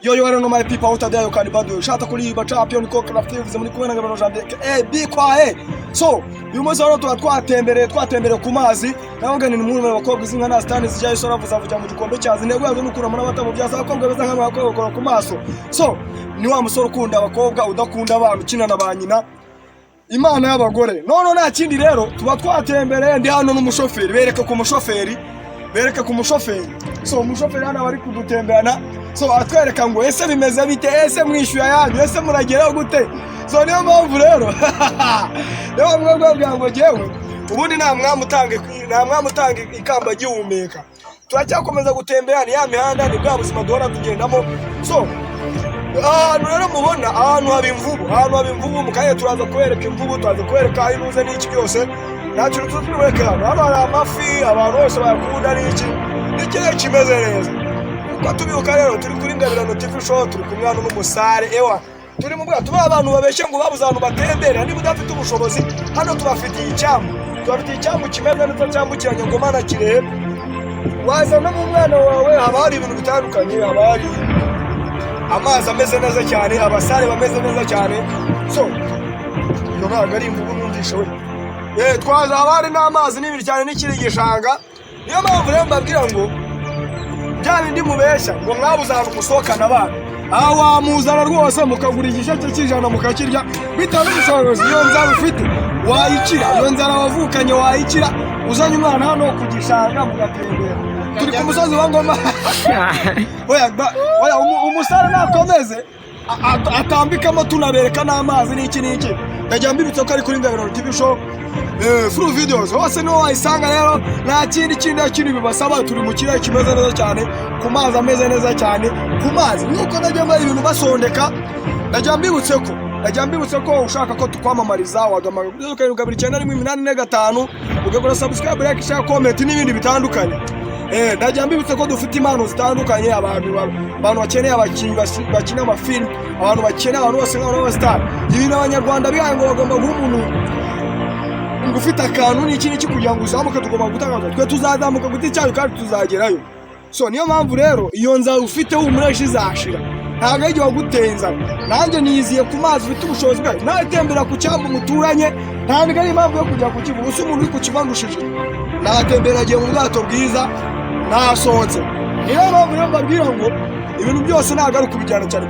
Yo yo, no my people out there, you can badu shata kuri ba champion ko craft muri kumwe na Ngabano Janvier bi kwa so uyu munsi rero tuba twatembereye ku mazi. Navuga ni muri abakobwa izi nka na stani zijyayo sora vuza vuja mu gikombe cyazi. Intego yazo nukura muri abatamu byaza abakobwa beza nk'abakobwa bakora ku maso. So ni wa musore ukunda abakobwa, udakunda abantu, ukina na ba nyina, imana y'abagore. None nta kindi rero, tuba twatembereye. Ndi hano n'umushoferi, bereka ku mushoferi, bereka ku mushoferi. So umushoferi hano bari kudutemberana, so atwereka ngo ese bimeze bite, ese mwishyuye ayanyu, ese murageraho gute? So niyo mpamvu rero, niyo mpamvu mbabwira ngo jyewe ubundi nta mwami utanga ikamba agihumeka. Turacyakomeza gutembera, ni ya mihanda, ni bwa buzima duhora tugendamo. So ahantu rero mubona ahantu haba imvubu, ahantu haba imvubu. Mu kanya turaza kubereka imvubu, turaza kubereka aho inuze n'iki byose. Nta kintu tuzi tubereka hano. Hano hari amafi, abantu bose bayakunda n'iki, n'ikirere kimeze neza. Uko tubibuka rero, turi kuri Ngabirano TV Show, turi kumwe hano n'umusare. Ewa, turi mu bwato. Tuba abantu babeshye ngo babuze ahantu batembera. Niba udafite ubushobozi, hano tubafitiye icyambu, tubafitiye icyambu kimeze neza cyambukiranya Ngoma na Kirehe. Wazanamo umwana wawe, haba hari ibintu bitandukanye, haba hari amazi ameze neza cyane, abasare bameze neza cyane. So iyo ntabwo ari imvubu numvishe we. Twaza, haba hari n'amazi n'ibindi cyane n'ikiri gishanga. Niyo mpamvu rero mbabwira ngo bya bindi mubeshya ngo mwabuze ahantu musohokana abana, aha wamuzana rwose mukagura igisheke cy'ijana mukakirya bitewe n'ubushobozi. Iyo nzara ufite wayikira, iyo nzara wavukanye wayikira uzanye umwana hano ku gishanga mugatembera. Turi ku musozi wa Ngoma. Oya, oya, umusare nakomeze atambikamo, tunabereka n'amazi n'iki n'iki. Ndagira mbibutse ko ari kuri Ngabirano TV Show, full videos hose niho wayisanga. Rero nta kindi kindi kindi bibasaba. Turi mu kirere kimeze neza cyane, ku mazi ameze neza cyane, ku mazi nuko najya mbara ibintu basondeka. Ndagira mbibutse ko ushaka ko tukwamamariza waduhamagara kuri 07291845, ugakora subscribe, like, share, comment n'ibindi bitandukanye. Ndagira mbibutse ko dufite impano zitandukanye. Abantu bakeneye abakinnyi bakina amafilm, abantu bakeneye abantu bose nk'abantu b'abasitari. Ibintu Abanyarwanda bihaye ngo bagomba guha umuntu ngo ufite akantu n'iki n'iki kugira ngo uzamuke, tugomba gutanga. Twe tuzazamuka ku giti cyacu kandi tuzagerayo. So niyo mpamvu rero iyo nzara ufite humura izashira. Ntabwo ari igihe waguteye inzara. Nanjye niyiziye ku mazi, ufite ubushobozi bwayo nawe tembera ku cyambu muturanye. Ntabwo ari impamvu yo kujya ku Kivu. Gusa umuntu uri ku Kivu andushije, natembera, agiye mu bwato bwiza, nasohotse. Niyo mpamvu rero mbabwira ngo ibintu byose ntabwo ari ukubijyana cyane.